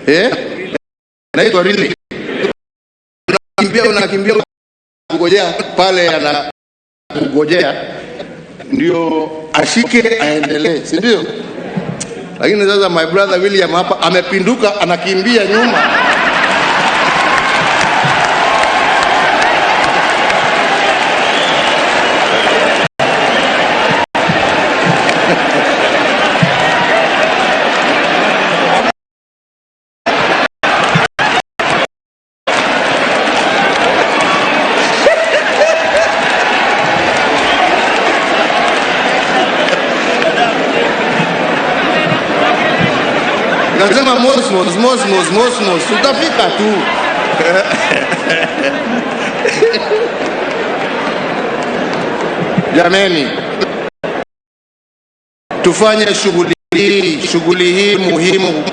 Eh? Naitwa relay. Unakimbia, unakimbia kugojea pale, ana kugojea ndio ashike aendelee, si ndio? Lakini sasa my brother William hapa amepinduka, anakimbia nyuma. Nasema mos mos mos mos mos mos, utafika tu. Jameni, tufanye shughuli hii muhimu kwa